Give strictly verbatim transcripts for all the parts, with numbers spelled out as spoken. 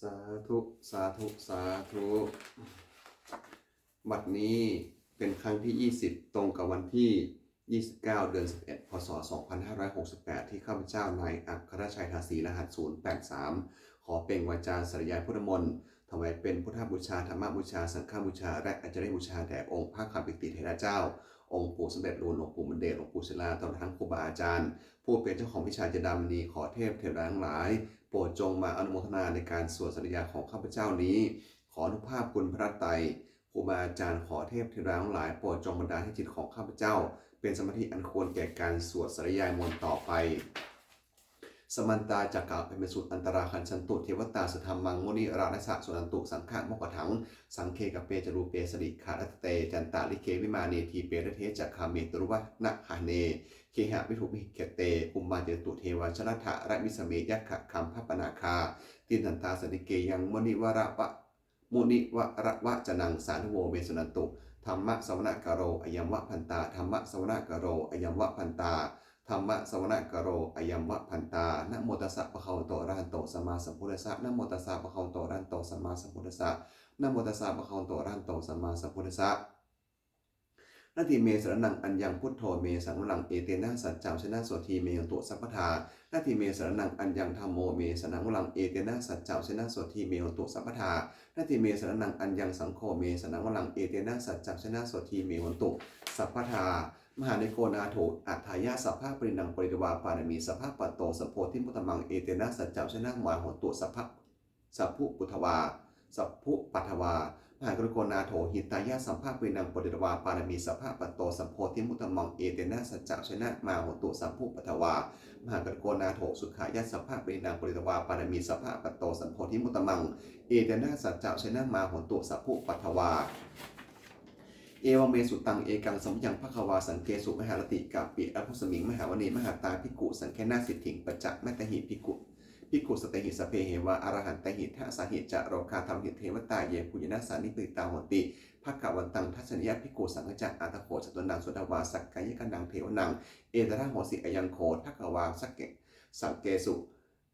สาธุ สาธุ สาธุ บัดนี้เป็นครั้งที่ ยี่สิบ ตรงกับวันที่ ยี่สิบเก้า เดือน สิบเอ็ด พ.ศ. สองพันห้าร้อยหกสิบแปด ที่ข้าพเจ้านายอัครชัย ทาสี รหัส ศูนย์แปดสาม ขอเปล่งวาจาสาธยายพุทธมนต์ ถวายเป็นพุทธบูชา ธรรมบูชา สังฆบูชา และอาจาริยบูชาแด่องค์พระคำปิติเถระเจ้า องค์ปู่สมเด็จลุน หลวงปู่บุญเดช หลวงปู่ศิลา ตลอดทั้งครูบาอาจารย์ ผู้เป็นเจ้าของวิชาจินดามณี ขอเทพเทวดาทั้งหลาย โปรดจงมาอนุโมทนาในการสวดสาธยายของข้าพเจ้านี้ ขออนุภาพคุณพระไตร ครูบาอาจารย์ ขอเทพเทวดาทั้งหลาย โปรดจงบันดาลให้จิตของข้าพเจ้า เป็นสมาธิอันควรแก่การสวดสาธยายมนต์ต่อไป Samantā cakkavāḷesu atrāgacchantu devatā, saddhammaṃ munirājassa suṇantu saggamokkhadaṃ. Sagge kāme ca rūpe girisikharataṭe cantalikkhe vimāne, dīpe raṭṭhe ca gāme taruvanagahane gehavatthumhi khette, bhummā cāyantu devā jalathalavisame yakkhagandhabbanāgā, tiṭṭhantā santike yaṃ munivaravacanaṃ sādhavo me suṇantu. Dhammassavanakālo ayambhadantā. Dhammassavanakālo ayambhadantā. Dhammassavanakālo ayambhadantā. Namo tassa bhagavato arahato sammāsambuddhassa. Namo tassa bhagavato arahato sammāsambuddhassa. Namo tassa bhagavato arahato sammāsambuddhassa. Natthi me saraṇaṃ aññaṃ, buddho me saraṇaṃ varaṃ, etena saccavajjena sotthi me hotu sabbadā. Natthi me saraṇaṃ aññaṃ, dhammo me saraṇaṃ varaṃ, etena saccavajjena sotthi me hotu sabbadā. Natthi me saraṇaṃ aññaṃ, saṅgho me saraṇaṃ varaṃ, etena saccavajjena sotthi me hotu sabbadā. Mahākāruṇiko nātho atthāya sabbapāṇinaṃ pūretvā pāramī sabbā patto sambodhimuttamaṃ, etena saccavajjena mā hontu sabba sabbupaddavā. Sabbupaddavā. Mahākāruṇiko nātho hitāya sabbapāṇinaṃ pūretvā pāramī sabbā patto sambodhimuttamaṃ, etena saccavajjena mā hontu sabbupaddavā. Mahākāruṇiko nātho sukhāya sabbapāṇinaṃ pūretvā pāramī sabbā patto sambodhimuttamaṃ, etena saccavajjena mā hontu sabbupaddavā. Evaṃ me sutaṃ. Ekaṃ samayaṃ bhagavā sakkesu viharati kapilavatthusmiṃ mahāvane mahatā bhikkhusaṅghena saddhiṃ pañcamattehi bhikkhu bhikkhusatehi sabbeheva arahantehi, dasahi ca lokadhātūhi devatā yebhuyyena sannipatitā honti bhagavantaṃ dassanāya bhikkhusaṅghañca. Atha kho catunnaṃ suddhāvāsakāyikānaṃ devānaṃ etadahosi: Ayaṃ kho bhagavā sakke sakkesu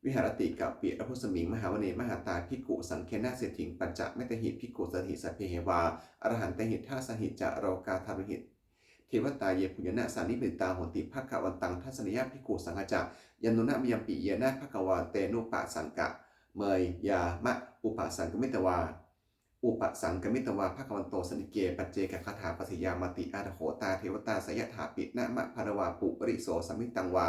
viharati kapilavatthusmiṃ mahāvane mahatā bhikkhusaṅghena saddhiṃ pañcamattehi bhikkhusatehi sabbeheva arahantehi, dasahi ca lokadhātūhi devatā yebhuyyena sannipatitā honti bhagavantaṃ dassanāya bhikkhusaṅghañca. Yannūna mayampi yena bhagavā tenupasaṅkameyyāma, upasaṅkamitvā upasaṅkamitvā bhagavato santike paccekagāthā bhāseyyāmāti. Atha kho tā devatā seyyathāpi nāma balavā puriso sammiñjitaṃ vā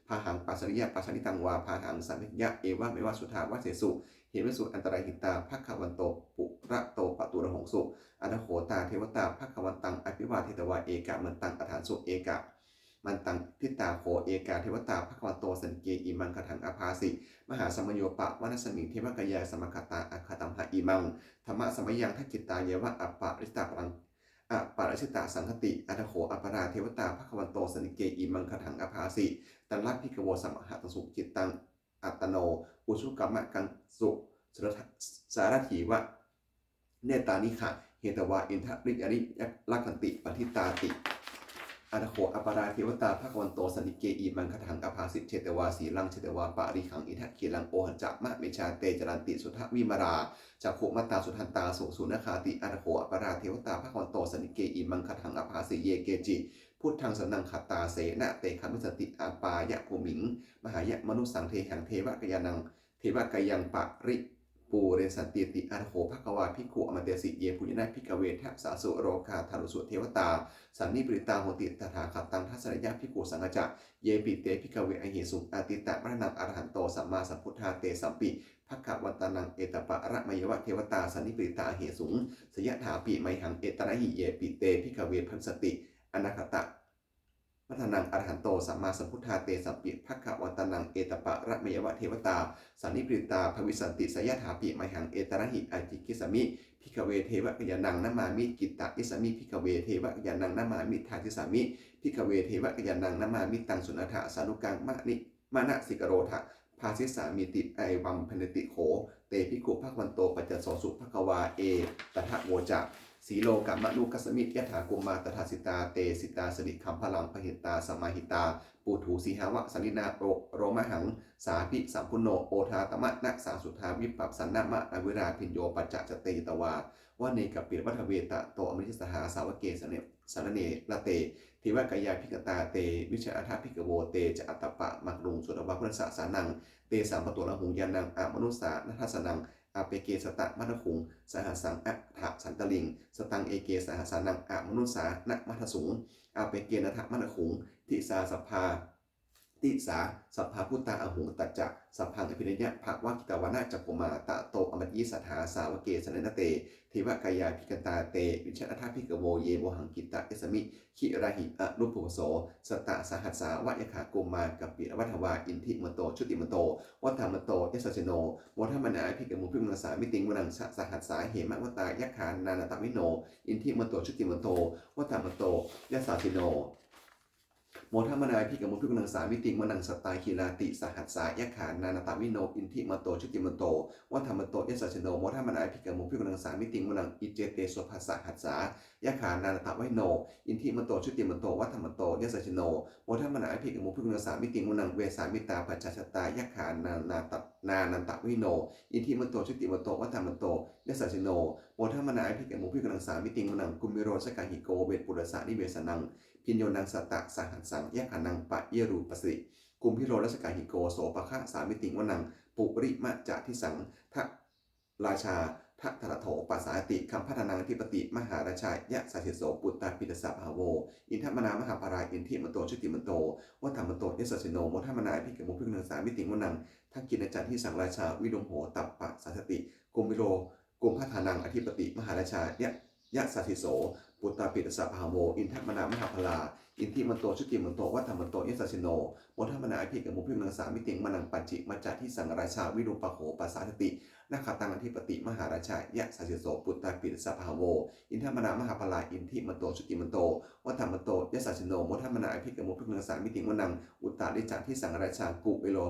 bāhaṃ pasāreyya, pasāritaṃ vā bāhaṃ sammiñjeyya, evameva suddhāvāsesu devesu antarahitā bhagavato purato pāturahaṃsu. Atha kho tā devatā bhagavantaṃ abhivādetvā ekamantaṃ aṭṭhaṃsu. Ekamantaṃ ṭhitā kho ekā devatā bhagavato santike imaṃ gāthaṃ abhāsi: Mahāsamayo pavanasmiṃ, devakāyā samāgatā, āgatamha imaṃ dhammasamayaṃ, dakkhitāyeva aparājitapallaṅ aparājitasaṅghanti. Atha kho aparā devatā bhagavato santike imaṃ gāthaṃ abhāsi: Tatra bhikkhavo samādahaṃsu, cittaṃ attano ujukamakaṃsu, sārathīva nettāni gahetvā, indriyāni rakkhanti paṇḍitāti. Atha kho aparā devatā bhagavato santike imaṃ gāthaṃ abhāsi: Chetvā sīlaṃ chetvā pālighaṃ, indakhīlaṃ ohacca manejā, te caranti suddhā vimalā, cakkhumatā sudantā susunāgāti. Atha kho aparā devatā bhagavato santike imaṃ gāthaṃ abhāsi: Ye keci buddhaṃ saraṇaṃ gatāse, na te gamissanti apāyabhūmiṃ, pahāya mānusaṃ dehaṃ, devakāyaṃ devakāyaṃ paripūressantīti. Atha kho bhagavā bhikkhū āmantesi: Yebhuyyena bhikkhave dasasu lokadhātūsu devatā sannipatitā honti tathāgataṃ dassanāya bhikkhusaṅghañca. Yepi te bhikkhave ahesuṃ atītamaddhānaṃ arahanto sammāsambuddhā, tesampi bhagavantānaṃ etaparamāyeva devatā sannipatitā ahesuṃ, seyyathāpi mayhaṃ etarahi. Yepi te bhikkhave bhavissanti anāgata maddhānaṃ arahanto sammāsambuddhā, tesampi bhagavantānaṃ etaparamāyeva devatā sannipatitā bhavissanti, seyyathāpi mayhaṃ etarahi. Ācikkhissāmi bhikkhave devakāyānaṃ nāmāni, kittayissāmi bhikkhave devakāyānaṃ nāmāni, desissāmi bhikkhave devakāyānaṃ nāmāni. Taṃ suṇātha sādhukaṃ manasikarotha bhāsissāmīti. Evaṃ bhanteti kho te bhikkhū bhagavato paccassosuṃ. Bhagavā etadavoca: silokamanukassami, yathā bhummā tadassitā, te sitā girigabbharaṃ, pahitattā samāhitā. Puthū sīhāva sallīnā, ro- lomahaṃsābhisambhuno, odātamanasā suddhā, vippasannamanāvilā. Bhiyyo pañcasate ñatvā, vane kāpilavatthave, tato āmantayi satthā, sāvake sāsane rate. Devakāyā abhikkantā, te vijānātha bhikkhavo, te ca ātappamakaruṃ, sutvā buddhassa sāsanaṃ. Tesampāturahu ñāṇaṃ, amanussāna dassanaṃ, appeke satamaddakkhuṃ, sahassaṃ atha sattariṃ. Sataṃ eke sahassānaṃ, amanussānamaddasuṃ, appekenantamaddakkhuṃ, disā sabbā disā sabbā phuṭā ahuṃ. Tañca sabbaṃ abhiññāya, bhāvayittvāna cakkhumā, tato āmantayi satthā, sāvake sāsane rate. Devakāyā abhikkantā, te vijānātha bhikkhavo, ye vohaṃ kittayissāmi, girāhi anupubbaso. Sattasahassā va yakkhā, bhummā kāpilavatthavā, iddhimanto jutimanto, vaṇṇavanto yasassino, modamānā abhikkāmuṃ, bhikkhūnaṃ samitiṃ vanaṃ. Chasahassā hemavatā, yakkhā nānattavaṇṇino, iddhimanto jutimanto, vaṇṇavanto yasassino, modamānā abhikkāmuṃ, bhikkhūnaṃ samitiṃ vanaṃ. Sātāgirā tisahassā, yakkhā nānattavaṇṇino, iddhimanto jutimanto, vaṇṇavanto yasassino, modamānā abhikkāmuṃ, bhikkhūnaṃ samitiṃ vanaṃ. Iccete soḷasasahassā, yakkhā nānattavaṇṇino, iddhimanto jutimanto, vaṇṇavanto yasassino, modamānā abhikkāmuṃ, bhikkhūnaṃ samitiṃ vanaṃ. Vessāmittā pañcasatā, yakkhā nānattavaṇṇino, iddhimanto jutimanto, vaṇṇavanto yasassino, modamānā abhikkāmuṃ, bhikkhūnaṃ samitiṃ vanaṃ. Kumbhīro rājagahiko, vepullassa nivesanaṃ, bhiyyo naṃ satasahassaṃ, yakkhānaṃ payirupāsati, kumbhīro rājagahiko, sopāga samitiṃ vanaṃ. Purimañca disaṃ rājā dhataraṭṭho pasāsati, gandhabbānaṃ adhipati mahārājā yasassi so. Puttāpi tassa bahavo, indanāmā mahabbalā, iddhimanto jutimanto, vaṇṇavanto yasassino, modamānā abhikkāmuṃ, bhikkhūnaṃ samitiṃ vanaṃ. Dakkhiṇañca disaṃ rājā virūḷho tappasāsati, kumbhīro kumbhaṇḍānaṃ adhipati mahārājā yasassi so. Puttāpi tassa bahavo, indanāmā mahabbalā, iddhimanto jutimanto, vaṇṇavanto yasassino, modamānā abhikkāmuṃ, bhikkhūnaṃ samitiṃ vanaṃ. Pacchimañca disaṃ rājā virūpakkho pasāsati, nakkhattānaṃ adhipati mahārājā yasassi so. Puttāpi tassa bahavo, indanāmā mahabbalā, iddhimanto jutimanto, vaṇṇavanto yasassino, modamānā abhikkāmuṃ, bhikkhūnaṃ samitiṃ vanaṃ. Uttarañca disaṃ rājā kuvero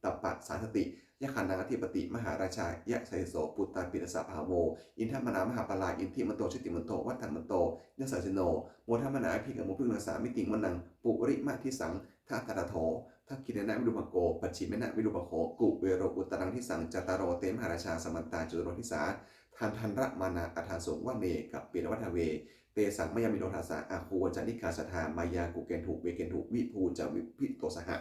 tappasāsati, yakkhānaṃ adhipati mahārājā yasassi so. Puttāpi tassa bahavo, indanāmā mahabbalā, iddhimanto jutimanto, vaṇṇavanto yasassino, modamānā abhikkāmuṃ, bhikkhūnaṃ samitiṃ vanaṃ. Purimadisaṃ dhataraṭṭho, dakkhiṇena virūpakkho, pacchimena virūpakkho kuvero, uttaraṃ disaṃ. Cattāro te mahārājā samantā caturo disā, daddallamānā aṭṭhaṃsu vane kāpilavatthave. Tesaṃ māyāvino dāsā āgū vañcanikā saṭhā, māyā kuṭeṇḍu veṭeṇḍu viṭū ca viṭuṭo saha.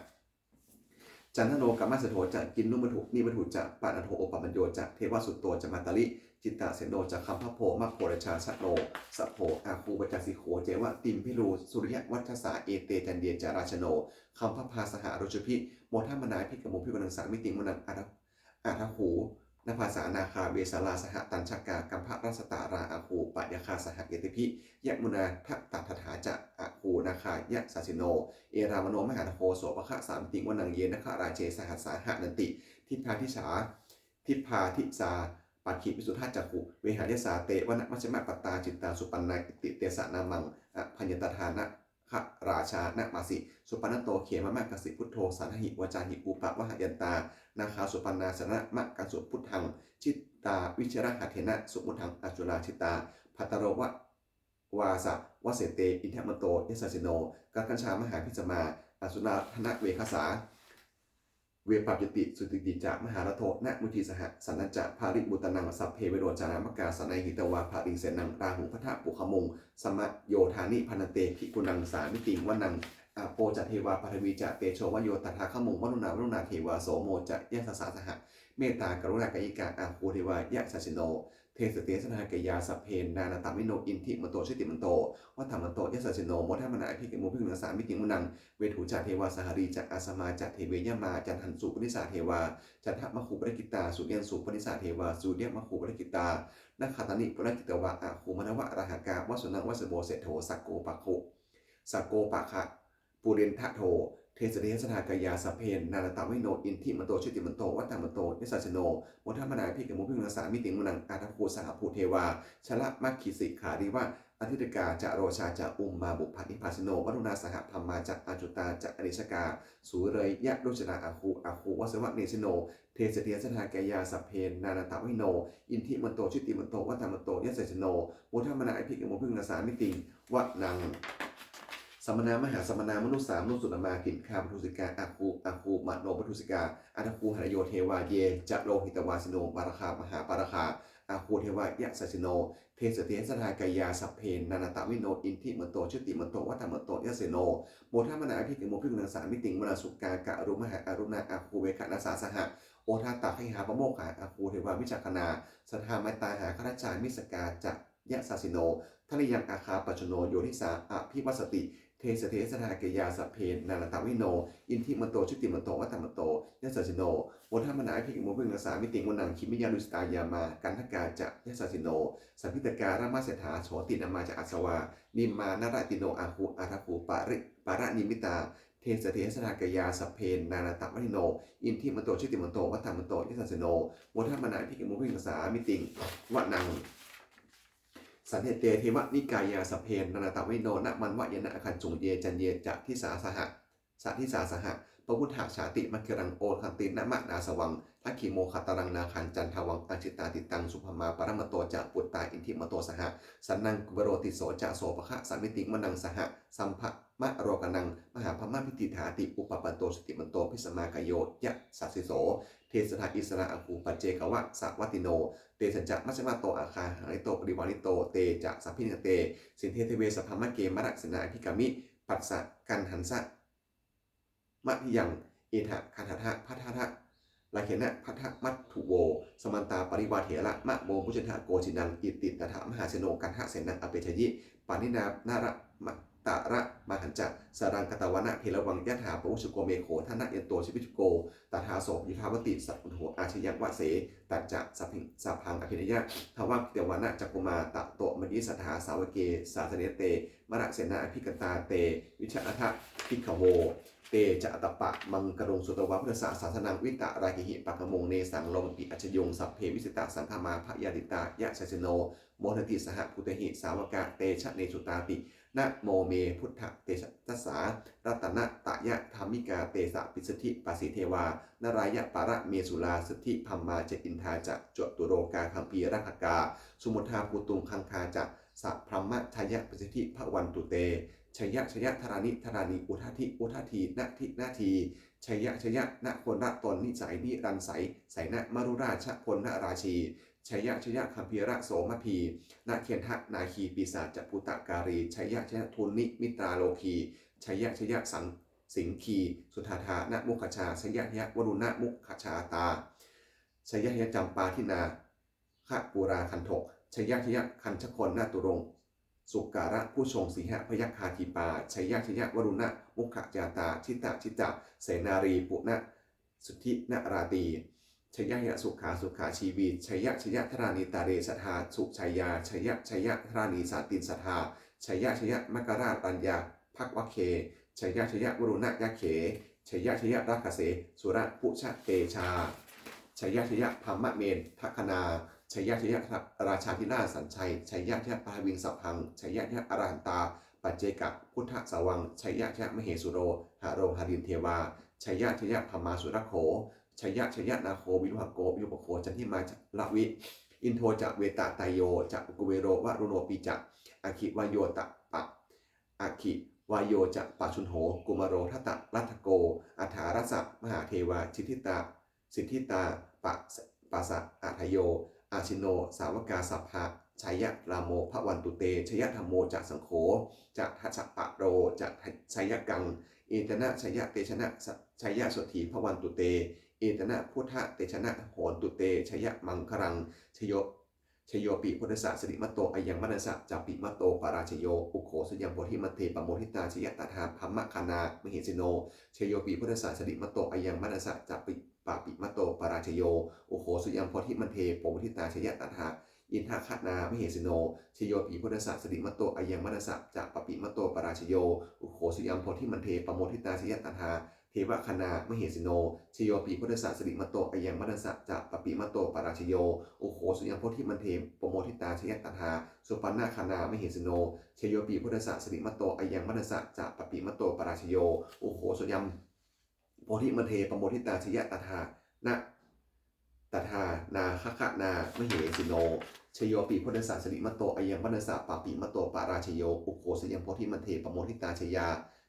Candano kāmaseṭṭho ca kinnughaṇḍu nighaṇḍu ca, panādo opamañño ca devasūto ca mātali, cittaseno ca gandhabbo naḷo rājā janosabho, āgū pañcasikho ceva timbarū suriyavaccasā, ete caññe ca rājāno gandhabbā saha rājubhi, modamānā abhikkāmuṃ, bhikkhūnaṃ samitiṃ vanaṃ. Athāgū nābhasā nāgā vesālā sahatacchakā, kambalassatarā āgū pāyāgā saha ñātibhi, yāmunā dhataraṭṭhā ca āgū nāgā yasassino, erāvaṇo mahānāgo sopāga samitiṃ vanaṃ. Ye nāgarāje sahasā haranti dibbā dijā, dibbā dijā pakkhi visuddhacakkhū, vehāyasā te vanamajjhamakattaṃ, citrā supaṇṇā iti tesa nāmaṃ. Abhayantadā nāgarājānamāsi, supaṇṇato khemamakāsi buddho, saṇhāhi vācāhi upavhayantā nāgā supaṇṇā saraṇamakaṃsu buddhaṃ. Jitā vijitasaṅghaṃ sumutthaṃ asurā sitā, bhātaro vāsavassete iddhimanto yasassino, kālakañjā mahābhismā asurā dānaveghasā, vepacitti sucitti ca pahārādo namucī saha. Satañca baliputtānaṃ sabbe verocanāmakā, sannayhitvā baliṃ senaṃ rāhubhaddamupāgamuṃ, samayodāni bhaddante bhikkhūnaṃ samitiṃ vanaṃ. Āpo ca devā paṭhavī ca tejo vāyo tadāgamuṃ, varuṇā vāruṇā devā somo ca yasasā saha, mettākaruṇākāyikā āgū devā yasassino. Dasete dasadhā kāyā sabbe nānattavaṇṇino, iddhimanto jutimanto, vaṇṇavanto yasassino, modamānā abhikkāmuṃ, bhikkhūnaṃ samitiṃ vanaṃ. Veṇḍū ca devā sahalī ca asamā ca duve yamā, candassūpanisā devā candamāgū purakkhitā, suriyassūpanisā devā suriyammāgū purakkhitā, nakkhattāni purakkhitvā āgū mandavalāhakā, vasūnaṃ vāsavo seṭṭho sakko pāga, sakko pāga purindado, Te seyyathā kāyā sabbe nānattavaṇṇino, iddhimanto jutimanto vaṇṇavanto yasassino, modamānā abhikkāmuṃ bhikkhūnaṃ samitiṃ vanaṃ. Athāgū sahabhū devā jalamaggisikhāriva, ariṭṭhakā ca rojā ca ummāpupphanibhāsino, varuṇā sahadhammā ca accutā ca anejakā, sūleyyarucirā āgū āgū vāsavanesino. Te seyyathā kāyā sabbe nānattavaṇṇino, iddhimanto jutimanto vaṇṇavanto yasassino, modamānā abhikkāmuṃ bhikkhūnaṃ samitiṃ vanaṃ. Samānā mahāsamānā mānusā mānusuttamā, khiḍḍāpadūsikā āgū āgū manopadūsikā, athāgū harayo devā ye ca lohitavāsino, pāragā mahāpāragā āgū devā yasassino. Te seyyathā kāyā sabbe nānattavaṇṇino, iddhimanto jutimanto vaṇṇavanto yasassino, modamānā abhikkāmuṃ bhikkhūnaṃ samitiṃ vanaṃ. Sukkā karumhā aruṇā āgū veghanasā saha, odātagayhā pāmokkhā āgū devā vicakkhaṇā, sadāmattā hāragajā missakā ca yasassino, thanayaṃ āgā pajjunno yo disā abhivassati. Te seyyathā kāyā sabbe nānattavaṇṇino, iddhimanto jutimanto vaṇṇavanto yasassino, modamānā abhikkāmuṃ bhikkhūnaṃ samitiṃ vanaṃ. Khemiyā tusitā yāmā kaṭṭhakā ca yasassino, lambitakā lāmaseṭṭhā jotināmā ca āsavā, nimmānaratino āgū athāgū pari paranimmitā. Te seyyathā kāyā sabbe nānattavaṇṇino, iddhimanto jutimanto vaṇṇavanto yasassino, modamānā abhikkāmuṃ bhikkhūnaṃ samitiṃ vanaṃ. Saṭṭhete devanikāyā sabbe nānattavaṇṇino, nāmanvayena āgañchuṃ ye caññe sadisā saha sadisā saha, pavutthajātimakkhilaṃ oghatiṇṇamanāsavaṃ, dakkhemoghataraṃ nāgaṃ candaṃva asitātitaṃ. Subrahmā paramatto ca puttā iddhimato saha, sanaṅkumāro tisso ca sopāga samitiṃ vanaṃ. Sahassabrahmalokānaṃ mahābrahmābhitiṭṭhati, upapanno jutimanto bhismākāyo yasassi so. Te seyyathā issarā āgū paccekavasavattino, tesañca majjhato āgā hārito parivārito. Te ca sabbe nivāte sinde deve sabrahmake, mārasenā abhikkāmi passa kaṇhassa mandiyaṃ. Etha gaṇhatha bandhatha rāgena bandhamatthu vo, samantā parivāretha mā vo muñcittha koci naṃ. Iti tattha mahāseno kaṇhasenaṃ apesayi, pāṇinā nālāṭa- nāḷāgiriṃ saraṃ katvāna bheravaṃ. Yathā pāvussako megho thanayanto savijjuko, tadā so paccudāvatti saṅkuddho asayaṃvase. Tañca sabbaṃ abhiññāya vavakkhitvāna cakkhumā, tato āmantayi satthā sāvake sāsane rate. Mārasenā abhikkantā te vijānātha bhikkhavo, te ca ātappamakaruṃ sutvā buddhassa sāsanaṃ. Vītarāgehi pakkāmuṃ nesaṃ lomampi iñjayuṃ, sabbe vijitasaṅgāmā bhayātītā yasassino, modanti saha bhūtehi sāvakā te janesutāti. Namo me buddhatejasā ratanattayadhammikā, tesapisiddhi pasīdevā nārāyaparamesurā, siddhibrahmā ca indā ca catulokā gambhīrakkhakā, samuddā bhūtuṃ gaṅgā ca sabrahmajayasiddhi bhavantu te. Jaya jaya dharaṇi dharaṇī udadhi udadhī nadi nadī, jaya jaya nagoratonizzayi nirajjayi sainamarurājabala rājī, jaya jaya gambhīra sombhī nagendanāgī pisācabhūtakālī, jaya jaya dunnimitarogī, jaya jaya saṃ- siṅgī sudaṭṭhānamukhajā, jaya jaya varuṇamukhajātā, jaya jaya campādināgakulagandhakaṃ, jaya jaya gajagannaturaṅga sukarabhujaṅga sīhabyagghadīpā, jaya jaya varuṇamukhayātrā jita jita sennārī puna suddhi naradī, jaya jaya sukhā sukhā jīvī, jaya jaya dharaṇītale sadā sujayā, jaya jaya dharaṇī santin sadā, jaya jaya maṅkararāje bhavagge, jaya jaya varuṇayakkhe, jaya jaya rakkhase surabhujatejā, jaya jaya brahmamendagaṇā, jaya jaya rājādhirāja sājjaya, jaya jaya paṭhaviṃ sabbaṃ, jaya jaya arahantā paccekabuddhasāvaṃ, jaya jaya mahesuro haro harindevā, jaya jaya brahmā surakkho, jaya jaya nāgo viruḷhako virūpakkho candimā ca ravi, indo ca venateyyo ca kuvero varuṇopi ca, aggi vāyo ca pa aggi vāyo ca pajunho kumāro dhataraṭṭhako, aṭṭhārasa mahādevā siddhitāpa siddhitāpa pasa ādayo, asinā sāvakā sabbā jaya rāmo bhavantu te, jaya dhammo ca saṅgho ca dasapālo ca jayakaṃ, etena jaya tejena jayasotthī bhavantu te, etena buddhatejena hotu te jayamaṅgalaṃ. Jayo jayopi buddhassa sirīmato ayaṃ mārassa ca pāpimato parājayo, ugghosayaṃ bodhimaṇḍe pamoditā jaya tadā brahmagaṇā mahesino, jayopi buddhassa sirīmato ayaṃ mārassa ca pāpimato parājayo, ugghosayaṃ bodhimaṇḍe pamoditā jaya tadā indagaṇā mahesino, jayyopi buddhassa sirīmato ayaṃ mārassa ca pāpimato parājayo. Ugghosayaṃ bodhimaṇḍe pamoditā jaya tadā devagaṇā mahesino, jayyopi buddhassa sirīmato ayaṃ mārassa ca pāpimato parājayo. Ugghosayaṃ bodhimaṇḍe pamoditā jaya tadā supaṇṇagaṇā mahesino, jayyopi buddhassa sirīmato ayaṃ mārassa ca pāpimato parājayo. Ugghosayaṃ bodhimaṇḍe pamoditā jaya tadā na tadā nāgagaṇā mahesino, jayyopi buddhassa sirīmato ayaṃ mārassa pāpimato parājayo. Ugghosayaṃ bodhimaṇḍe pamoditā jaya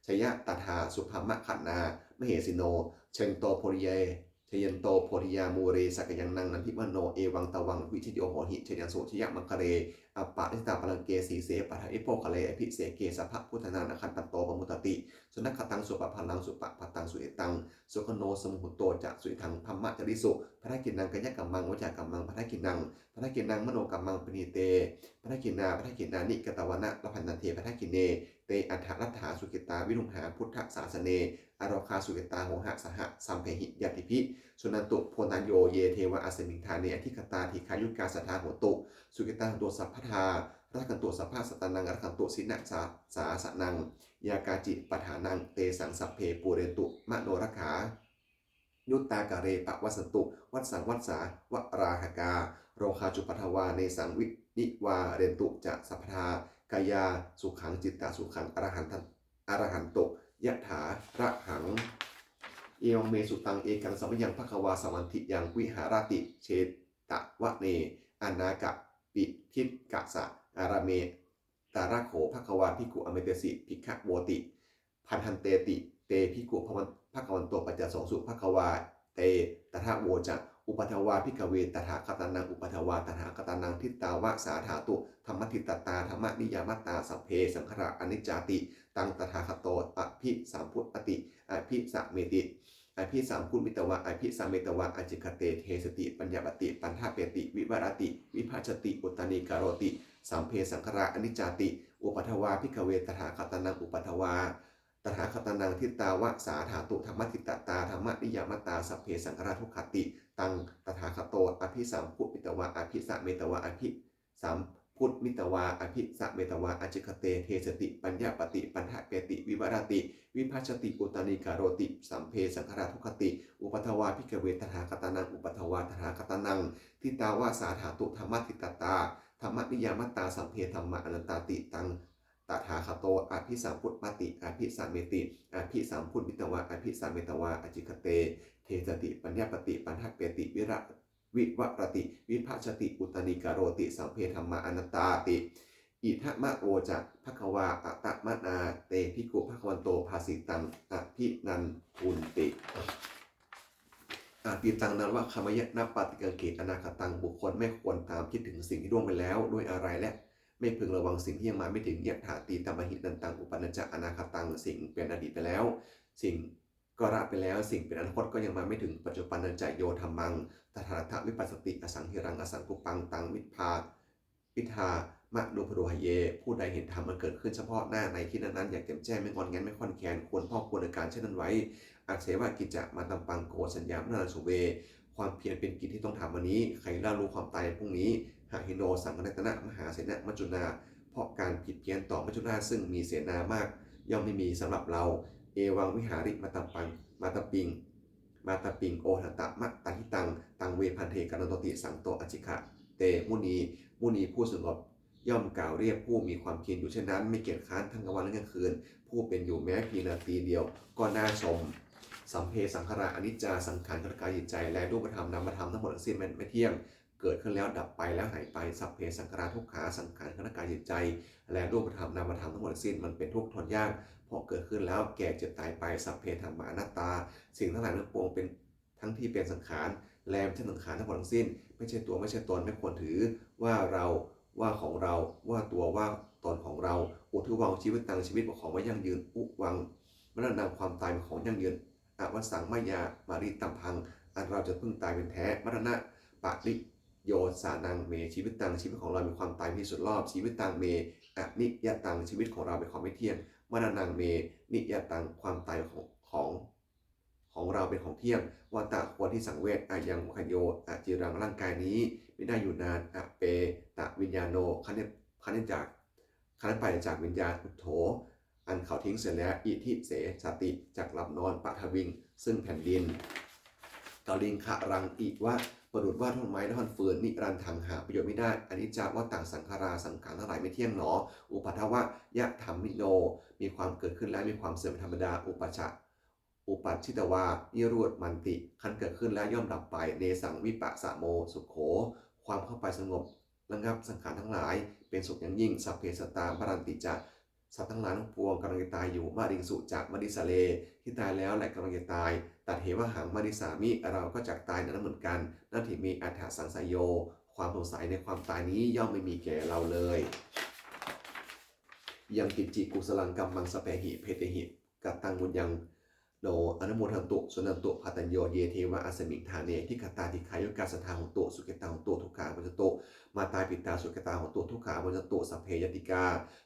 jaya tadā subrahmagaṇā mahesino, jayanto bodhiyā jayanto bodhiyā mūle sakyānaṃ nandivaḍḍhano, evaṃ tvaṃ vijayo hohi jayassu jayamaṅgale, aparājitapallaṅke sīse paṭhavipokkhare abhiseke sabbabuddhānaṃ aggappatto pamodati. Sunakkhattaṃ supabhātaṃ supabhātaṃ suhuṭṭhitaṃ, sukhaṇo sumuhutto ca suyiṭṭhaṃ brahmacārisu. Padakkhiṇaṃ kāyakammaṃ vācākammaṃ padakkhiṇaṃ, padakkhiṇaṃ manokammaṃ paṇidhī te padakkhiṇā, padakkhiṇāni katvāna labhantatthe padakkhiṇe. Te atthaladdhā sukhitā viruḷhā buddhasāsane, arogā sukhitā hotha saha sabbehi ñātibhi. Suṇantu bhonto ye devā asmiṃ ṭhāne adhigatā, dīghāyukā sadā hontu, sukhitā hontu sabbadā, rakkhantu sabbasattānaṃ, rakkhantu jinasāsanaṃ, yā kāci patthanā tesaṃ sabbe pūrentu manorathā, yuttakāle pavassantu vassaṃ vassā valāhakā, rogā cupaddavā nesaṃ vi- nivārentu ca sabbadā, kāyāsukhaṃ cittasukhaṃ arahantu yathārahaṃ. Evaṃ me sutaṃ. Ekaṃ samayaṃ bhagavā sāvatthiyaṃ viharati jetavane anāthapiṇḍikassa ārāme. Tatra kho bhagavā bhikkhū āmantesi bhikkhavoti. Bhadanteti te bhikkhū bhagavanto paccassosuṃ. Bhagavā te tadavoca. Uppādā vā bhikkhave tathāgatānaṃ uppādā vā tathāgatānaṃ, ṭhitāva sā dhātu dhammaṭṭhitatā dhammaniyāmatā sabbe saṅkhārā aniccāti. Taṃ tathāgato abhisambujjhati abhisameti. Abhisambujjhitvā abhisametvā ācikkhate deseti paññapati paṭṭhapeti vivarati vibhajati uttānīkaroti sabbe saṅkhārā aniccāti. Uppādā vā bhikkhave tathāgatānaṃ uppādā vā tathāgatānaṃ, ṭhitāva sā dhātu dhammaṭṭhitatā dhammaniyāmatā sabbe saṅkhārā dukkhāti. Taṃ tathāgato abhisambujjhitvā abhisametvā abhi sambujjhitvā abhisametvā ācikkhate deseti paññapati paṭṭhapeti vivarati vibhajati uttānīkaroti sabbe saṅkhārā dukkhāti. Uppādā vā bhikkhave tathāgatānaṃ uppādā vā tathāgatānaṃ, ṭhitāva sā dhātu dhammaṭṭhitatā dhammaniyāmatā sabbe dhammā anattāti. Taṃ tathāgato abhisambujjhati abhisameti. Abhisambujjhitvā abhisametvā ācikkhate deseti paññapati paṭṭhapeti vira vivarati vibhajati uttānīkaroti sabbe dhammā anattāti. Idamavoca bhagavā. Attamanā te bhikkhū bhagavato bhāsitaṃ abhinandunti. อতীตัง นวกรรมยะ นปาติกังขะ อนาคตัง บุคคลไม่ควรตามคิดถึงสิ่งที่ล่วงไปแล้วด้วยอาลัย และไม่พึงระวังสิ่งที่ยังมาไม่ถึง ยะถา ตีตมหิ นันตัง อุปปะ นัญจะ อนาคตัง สิ่งเป็นอดีตไปแล้ว สิ่งก็ละไปแล้ว สิ่งเป็นอนาคตก็ยังมาไม่ถึง ปัจจุปันนัญจะ โย ธัมมัง ตถา รัตถะ วิปัสสติ อสังหิรัง อสังกุปปัง ตัง มิจฉา มิจฉามานุปโรหะเย ผู้ใดเห็นธรรมมันเกิดขึ้นเฉพาะหน้าในที่นั้นๆอย่างแจ่มแจ้ง ไม่งอนแงน ไม่คลอนแคลน ควรพอกพูนอาการเช่นนั้นไว้ อัสเสวะ กิจจะ มาตัมปัง โก สัญญา มรณา สุเว ความเพียรเป็นกิจที่ต้องทำวันนี้ ใครเล่ารู้ความตายพรุ่งนี้ หะหิโน สังครัตนะ มหาเสนะ มัจจุราช เพราะการผิดเพี้ยนต่อมัจจุราชซึ่งมีเสนามาก ย่อมไม่มีสำหรับเรา เอวัง วิหาริ มาตัมปัง มาตาปิง มาตาปิง โอหันตะ มะตาหิตัง ตัง เว ภันเท กรันโตติ สันโต อัจฉิกะ เต มุนี มุนีผู้สงบย่อมกล่าวเรียกผู้มีความเพียรอยู่เช่นนั้น ไม่เกียจคร้านทั้งกลางวันและกลางคืน ผู้เป็นอยู่แม้เพียงนาทีเดียวก็น่าชม สัพเพ สังขาร อนิจจา สังขาร คือร่างกายจิตใจ และรูปธรรมนามธรรมทั้งหมดทั้งสิ้นมันไม่เที่ยง เกิดขึ้นแล้วดับไปแล้วหายไป สัพเพ สังขารา ทุกขา สังขาร คือร่างกายจิตใจ และรูปธรรมนามธรรมทั้งหมดทั้งสิ้นมันเป็นทุกข์ทนยาก เพราะเกิดขึ้นแล้วแก่เจ็บตายไป สัพเพ ธัมมา อนัตตา สิ่งทั้งหลายทั้งปวงเป็นทั้งที่เป็นสังขารและไม่ใช่สังขารทั้งหมดทั้งสิ้น ไม่ใช่ตัวไม่ใช่ตน ไม่ควรถือว่าเราว่าของเรา ว่าตัวว่าตนของเรา อุทุวัง ชีวิตัง ชีวิตของไม่ยั่งยืน อุวัง มรณัง ความตายเป็นของยั่งยืน อวัสสัง มายา มาริตัมพัง อันเราจะพึ่งตายเป็นแท้ มรณะ ปริโยสานัง เม ชีวิตัง ชีวิตของเรามีความตายเป็นที่สุดรอบ ชีวิตัง เม อนิยตัง ชีวิตของเราเป็นของไม่เที่ยง มรณัง เม นิยตัง ความตายของของ ของเราเป็นของเที่ยง vata ควรที่สังเวช ayaṃ vaggyo aciraṃ ร่างกายนี้ไม่ได้อยู่นาน apetaviññāṇo ครั้นครั้นจากครั้นไปจากวิญญาณ uṭṭho อันเขาทิ้งเสียแล้ว idhisesati จักหลับนอน paṭhaviṃ ซึ่งแผ่นดิน kaliṅgaraṃ iva ประดุจว่าท่อนไม้และท่อนฟืน niranthaṃ หาประโยชน์ไม่ได้ aniccā vata saṅkhārā สังขารทั้งหลายไม่เที่ยงหนอ uppādavayadhammino มีความเกิดขึ้นและมีความเสื่อมเป็นธรรมดา upajja uppajjitvā nirujjhanti ครั้นเกิดขึ้นแล้วย่อมดับไป nesaṃ vipasamo sukho ความเข้าไปสงบระงับสังขารทั้งหลายเป็นสุขอย่างยิ่ง sabbe sattā maranti ca สัตว์ทั้งหลายทั้งปวงกำลังจะตายอยู่ mariṃsu ca marissare ที่ตายแล้วและกำลังจะตาย tathevāhaṃ marissāmi เราก็จักตายนั้นเหมือนกัน natthi me ettha saṃsayo ความสงสัยในความตายนี้ย่อมไม่มีแก่เราเลย yaṃ kiñci kusalaṃ kammaṃ sabbehi petehi kataṃ puññaṃ no anumodantu suṇantu bhonto ye devā asmiṃ ṭhāne adhigatā dīghāyukā sadā hontu sukhitā hontu dukkhā pamuñcantu. Mātā pitā sukhitā hontu dukkhā pamuñcantu. Sabbe ñātikā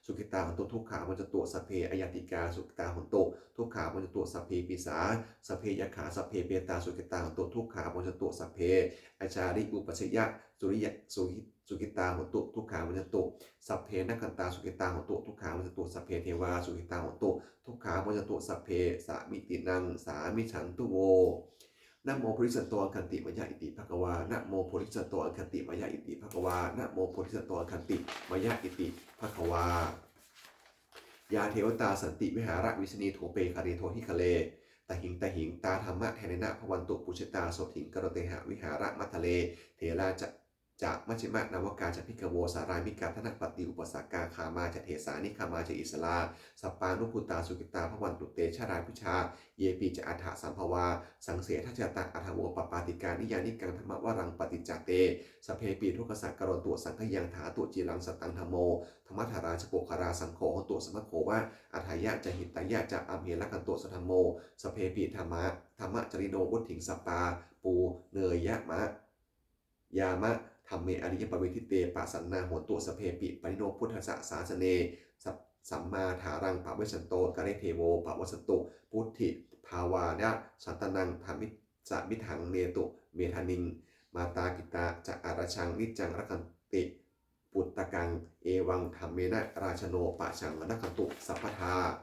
sukhitā hontu dukkhā pamuñcantu. Sabbe aññātikā sukhitā hontu dukkhā pamuñcantu. Sabbe pisā sabbe yakkhā sabbe petā sukhitā hontu dukkhā pamuñcantu. Sabbe ācariyupajjhāyā suriya suhi sukhitā hontu dukkhā pamuñcantu. Sabbe nakkhattā sukhitā hontu dukkhā pamuñcantu. Sabbe devā sukhitā hontu dukkhā pamuñcantu. Sabbe samitiṃ samijjhantu vo. Namo bodhisatto aggāti maya iti bhagavā. Namo bodhisatto aggāti maya iti bhagavā. Namo bodhisatto aggāti maya iti bhagavā. Yā devatā santi vihāravāsinī thūpe ghare bodhighare tahiṃ tahiṃ tā dhammadānena bhavantu pūjitā sotthiṃ karontedha vihāramaṇḍale. Therā ca ca majjhimā navakā ca bhikkhavo sārāmikā dānapatī upāsakā gāmā ca desā nigamā ca issarā sappāṇabhūtā sukhitā bhavantu te. Jalābujā yepi ca aṇḍasambhavā saṃsedajātā athavopapātikā niyyānikaṃ dhammavaraṃ paṭicca te sabbepi dukkhassa karontu saṅkhayaṃ. Ṭhātu ciraṃ sataṃ dhammo dhammaddharā ca puggalā saṅgho hotu samaggo va atthāya ca hitāya ca. Amhe rakkhatu saddhammo sabbepi dhammā dhammacarino vuḍḍhiṃ sampāpuṇeyyāma yāma dhamme ariyappavedite. Pasannā hontu sabbepi pāṇino buddhassa sāsane. Sa- sammā dhāraṃ pavecchanto kāle devo pavassatu. Vuḍḍhibhāvāya sattānaṃ dhammi- samiddhaṃ netu medaniṃ. Mātā pitā ca atrajaṃ niccaṃ rakkhanti puttakaṃ evaṃ dhammena rājāno pajaṃ rakkhantu sabbadā.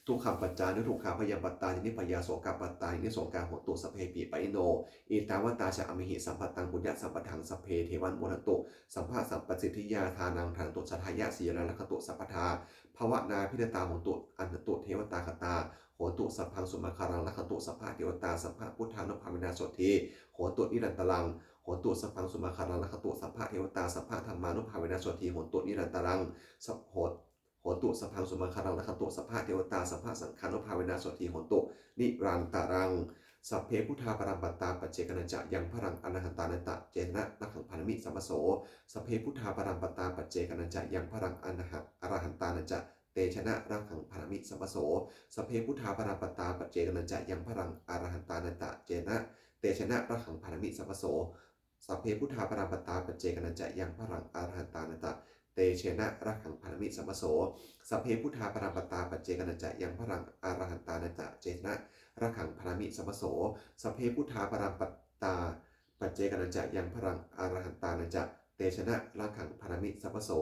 Dukkhappattā ca niddukkhā bhayappattā ca nibbhayā sokappattā ca nissokā hontu sabbepi pāṇino. Ettāvatā ca amhehi sambhataṃ puññasampadaṃ sabbe devānumodantu sabbasampattisiddhiyā. Dānaṃ dadantu saddhāya sīlaṃ rakkhantu sabbadā bhāvanābhiratā hontu gacchantu devatāgatā. Hontu sabbaṃ sumaṅgalaṃ rakkhantu sabbadevatā sabbabuddhānubhāvena sotthī hontu nirantaraṃ. Hontu sabbaṃ sumaṅgalaṃ rakkhantu sabbadevatā sabbadhammānubhāvena sotthī hontu nirantaraṃ. Sa- ho- hontu sabbaṃ sumaṅgalaṃ rakkhantu sabbadevatā sabbasaṅghānubhāvena sotthī hontu nirantaraṃ. Sabbe buddhā balappattā paccekānañca yaṃ balaṃ arahantānañca tejena rakkhaṃ bandhāmi sabbaso. Sabbe buddhā balappattā paccekānañca yaṃ balaṃ araha- arahantānañca tejena rakkhaṃ bandhāmi sabbaso. Sabbe buddhā balappattā paccekānañca yaṃ balaṃ arahantānañca tejena tejena rakkhaṃ bandhāmi sabbaso. Sabbe buddhā balappattā paccekānañca yaṃ balaṃ arahantānañca tejena rakkhaṃ bandhāmi sabbaso. Sabbe buddhā balappattā paccekānañca yaṃ balaṃ arahantānañca tejena rakkhaṃ bandhāmi sabbaso. Sabbe buddhā balappattā paccekānañca yaṃ balaṃ arahantānañca tejena rakkhaṃ bandhāmi sabbaso.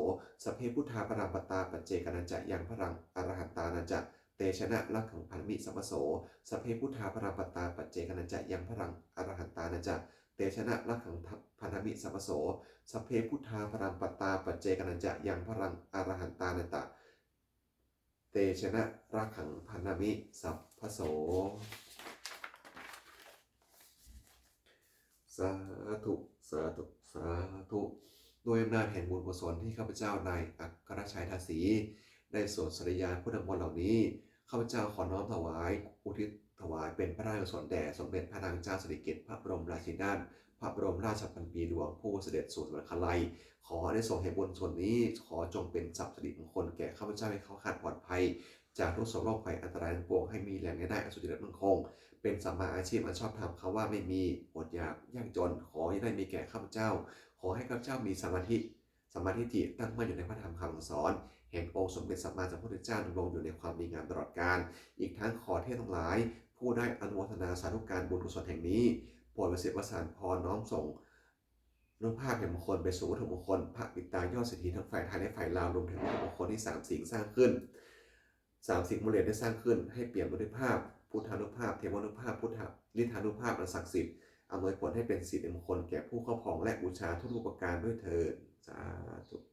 Sabbe buddhā balappattā paccekānañca yaṃ balaṃ arahantānañca tejena rakkhaṃ bandhāmi sabbaso. Sabbe buddhā balappattā paccekānañca yaṃ balaṃ arahantānañca tejena rakkhaṃ bandhāmi sabbaso. Sabbe buddhā balappattā paccekānañca yaṃ balaṃ arahantānañca tejena rakkhaṃ bandhāmi sabbaso. สาธุ สาธุ สาธุ ด้วยอำนาจแห่งบุญกุศลที่ข้าพเจ้านายอัครชัยทาสี ได้สวดสาธยายพุทธมนต์เหล่านี้ ข้าพเจ้าขอน้อมถวาย อุทิศถวายเป็นพระราชกุศลแด่สมเด็จพระนางเจ้าสิริกิติ์ พระบรมราชินีนาถ พระบรมราชพันปีหลวง ผู้เสด็จสู่สวรรคาลัย ขออานิสงส์แห่งบุญส่วนนี้ ขอจงเป็นทรัพย์สิริมงคลแก่ข้าพเจ้า ให้แคล้วคลาดปลอดภัย จากทุกข์โศกโรคภัยอันตรายทั้งปวง ให้มีแหล่งรายได้อันสุจริตมั่นคง เป็นสัมมาอาชีพอันชอบธรรม คำว่าไม่มี อดอยาก ยากจน ขออย่าได้มีแก่ข้าพเจ้า ขอให้ข้าพเจ้ามีสัมมาทิฏฐิ สัมมาทิฏฐิตั้งมั่นอยู่ในพระธรรมคำสั่งสอน แห่งองค์สมเด็จสัมมาสัมพุทธเจ้า ดำรงอยู่ในความดีงามตลอดกาล อีกทั้งขอเทพทั้งหลาย ผู้ ผู้ได้อนุโมทนาสาธุการบุญกุศลแห่งนี้ โปรดประสิทธิ์ประสานพรน้อมส่งอานุภาพแห่งมงคลไปสู่วัตถุมงคลพระปิดตายอดเศรษฐีทั้งฝ่ายไทยและฝ่ายลาว รวมถึงวัตถุมงคลที่สามสิ่งสร้างขึ้นสามสิ่งมูลเหตุได้สร้างขึ้น ให้เปี่ยมด้วยอานุภาพ พุทธานุภาพ เทวานุภาพ พุทธฤทธานุภาพอันศักดิ์สิทธิ์ อำนวยผลให้เป็นสิริมงคลแก่ผู้ครอบครองและบูชาทุกๆประการด้วยเทอญ สาธุ